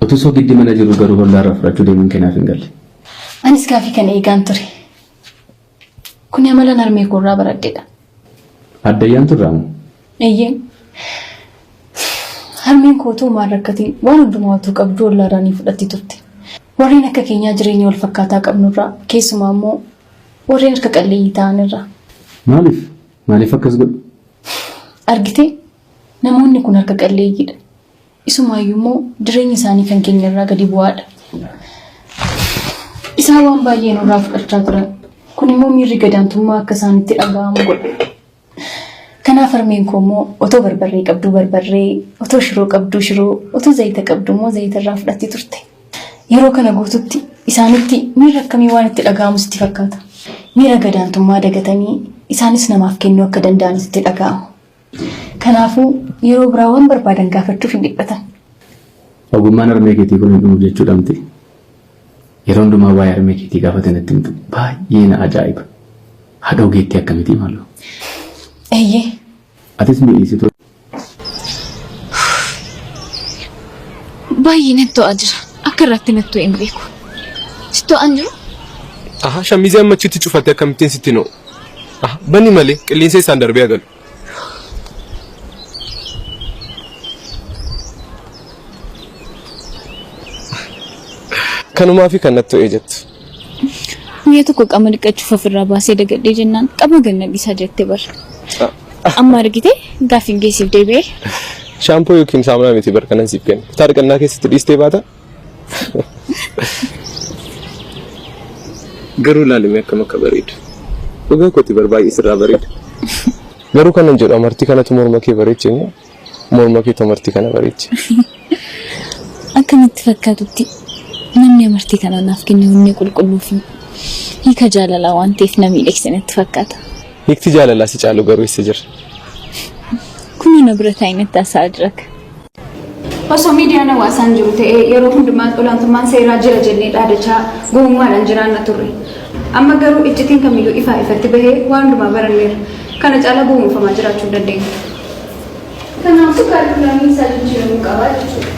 Utuu soogiddi mana jiru garuu hollaarraa fudhachuu deemuun kee naaf hin galle. Anis gaafii kana eegaan ture. Kuni amalan harmee koorraa baradhedha. Addayyaan turraa moo? Eeyyeen. Harmeen koo utuu homaa hin rakkatiin waan hundumaa utuu qabduu ollaarraa ni fudhatti turte. Warreen akka keenyaa jireenya wal fakkaataa qabnurraa keessumaa immoo warreen harka qalleeyyii ta'anirraa. Maaliif? Maaliif akkas godhu? Argitee? Namoonni kun harka qalleeyyiidha. Isumaayyuu immoo jireenyi isaanii kan keenya irraa gadi bu'aadha. Isaan waan baay'ee nurraa fudhachaa turan. Kun immoo miirri gadaantummaa akka isaanitti dhaga'amu godha. Kanaaf harmeen koo immoo otoo barbarree qabduu barbarree, otoo shiroo qabduu shiroo, otoo zayita qabduu immoo zayita irraa fudhatti turte. Yeroo kana guututti isaanitti miirri akkamii waan itti dhaga'amu sitti fakkaata? Miira gadaantummaa dagatanii isaanis namaaf kennuu akka danda'an itti dhaga'amu. Kanaafuu yeroo biraa waan barbaadan gaafachuuf hin dhiphatan. Ogummaan harmee keetii kun hin dhumu jechuudha miti. Yeroo hundumaa waa'ee harmee keetii gaafa natti himtu baay'ee na ajaa'iba. Haadha ogeettii akkamitii maaloo? Eeyyee. Atis mi'eessituu Baay'ee natti to'aa jira. Akka irratti natti to'e hin beeku. Sitti to'aan jiru? Aha, shamizii amma achitti cufatte akkamittiin sitti no'u? Aha, bani malee qilleensa isaan darbee agalu. Kanumaa fi kan natti to'e jettu. Guyyaa tokko qaama dhiqachuuf ofirraa baasee dagadhee jennaan qaama gad na dhiisaa jette bar. Amma argite gaaffiin geessiif deebi'ee. Shaampoo yookiin saamunaa miti bar kanan siif kenne. Kutaa dhiqannaa keessatti dhiistee baata? Garuu ilaalime akkam akka bareedu. Dhugaa kooti bar baay'ee sirraa bareeda. Garuu kanan jedhu amartii kanatu morma kee bareeche immoo morma keetu amartii kana bareeche. Akka natti fakkaatutti namni amartii kana naaf kenne onnee qulqulluu fi hiika jaalalaa waan ta'eef na miidhagse natti fakkaata. Hiikti jaalalaa si caalu garuu eessa jira? Kunoo na bira taa'ee natti haasa'aa jira. Osoo miidiyaan hawaasaa hin jiru ta'ee yeroo hundumaa olaantummaan seeraa jira jennee dhaadachaa gowwummaadhaan jiraanna turre. Amma garuu iccitiin kamiyyuu ifaa ifatti bahee waan hundumaa baranneerra. Kana caalaa gowwoomfamaa jiraachuu hin dandeenyu. Kanaafuu kaarikulamiin isaa jijjiiramuu qaba jechuudha.